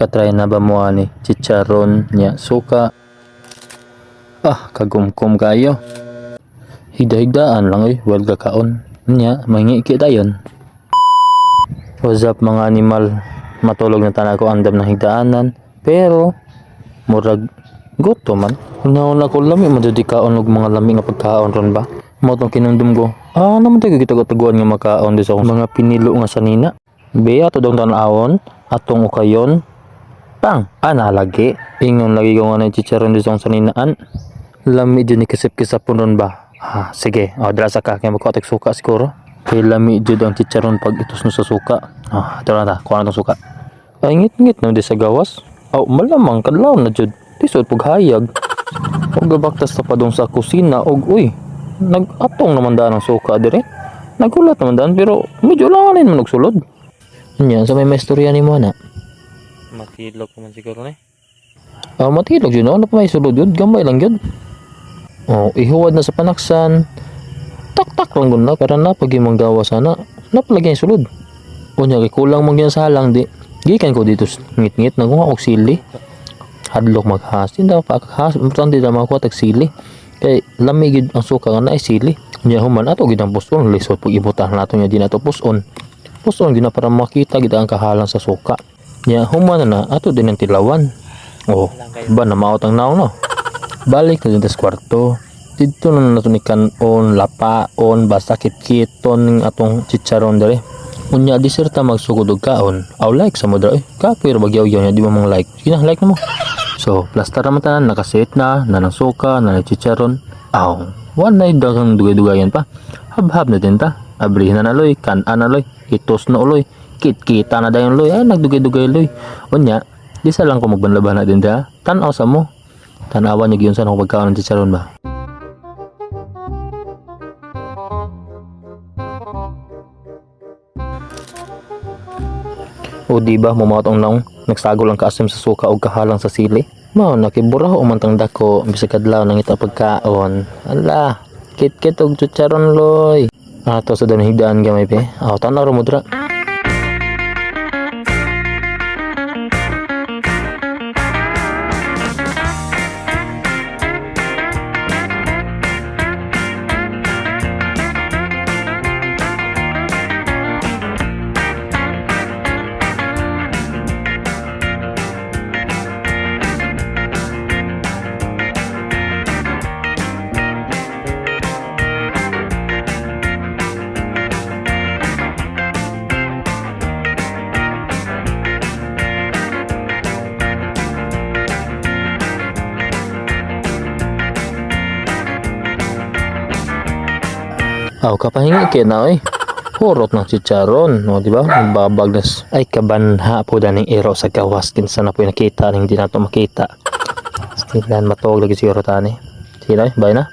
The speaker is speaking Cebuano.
Katry na ba mo ani chicharon nya suka? Ah, kagumkom kayo. Higda-higdaan lang oy, well kakaon. Nya, mangiki dayon. What's up, mga animal? Matulog na tana ko, andam ng higdaanan. Pero, murag gutom man. Una-una ko, lami man jud kaon og mga lami nga pagkaon ron ba. Mao tong kinumdum ko. Ah, naman tayo gitag-taguan nga makaon di sa akong mga pinilo nga sanina. Be, ato dong tan-awon, atong ukayon. Pang, ana lagi. Ingon lagi ko nga na chicharon di sa akong saninaan. Lami jud ni kisip-kisapon ron ba. Ah, sige. Oh, dala sa ka kay magkuha suka siguro. Kay lami jud ang chicharon pag itusno sa suka. Ah, ito na ta, kuha na tong suka. Ay, ngit-ngit na di sa gawas. Aw, malamang kadlaw na jud. Tisod pug hayag. Og gabaktas ta padung sa kusina og uy, nag-atong naman daan ang suka dire. Nagulat naman daan pero medyo langanin man og sulod. Nya, sa may maistorya nimo ana. Matilok naman siguro ni. Ah, matilok jud no, ano pa may sulod yun, gamay lang yun. Oh, ihuwad na sa panaksan. Tak-tak lang gun na, pero napag imong gawa sana, napalagi ang sulod. Unya, kay kulang man gyud sa halang di. Gikan ko dito ngit-ngit naguha og sili. Hadlok maghas, hindi pa has, importante na makuha tag sili. Kay lami gyud ang suka nga naay sili. Unya human ato gyud ang puson, lisod pug ibutang nato nya di nato puson. Puson gyud na para makita gyud ang kahalang sa suka. Nya human na na ato din ang tilawan. Oh, ba na maot ang naong no. Balik na din tas kwarto. Dito na nato ni kanon, lapaon, basta kitkiton ning atong chicharon dere. Unya di sir ta magsugod og kaon. Aw, like sa mo dra eh. Kapoy ra bagyaw-yaw nya di mo mang like. Sige na, like na mo. So, plastar naman tanan, nakaset na, nanang suka, nanang chicharon. Aw, wala na daghang dugay-dugayan pa. Habhab na din ta. Abrihin na na loy, kanan na loy, itos na uloy, kit-kita na dayon loy, ay nagdugay-dugay loy. Unya, di sa lang ko magbanlaban na din ta. Tanaw sa mo. Tanawan niyo gyud sa akong pagkaon ng chicharon ba. O di ba mumaot ang naong nagsagol ang kaasim sa suka og kahalang sa sili. Mao nakiburaho man tang dako bisag kadlaw nangita pagkaon. Ala, kit-kit og chicharon loy. Ato sa danon higdaan gamay pe. Aw, tanaw ra mo dra. Aw, kapahingi kay na oy. Hurot ng chicharon, no, di ba? Babag na ay kabanha po daning iro sa gawas kinsa na po nakita ning di nato makita. Stilan matuog lagi siguro tani. Sige na, bye na.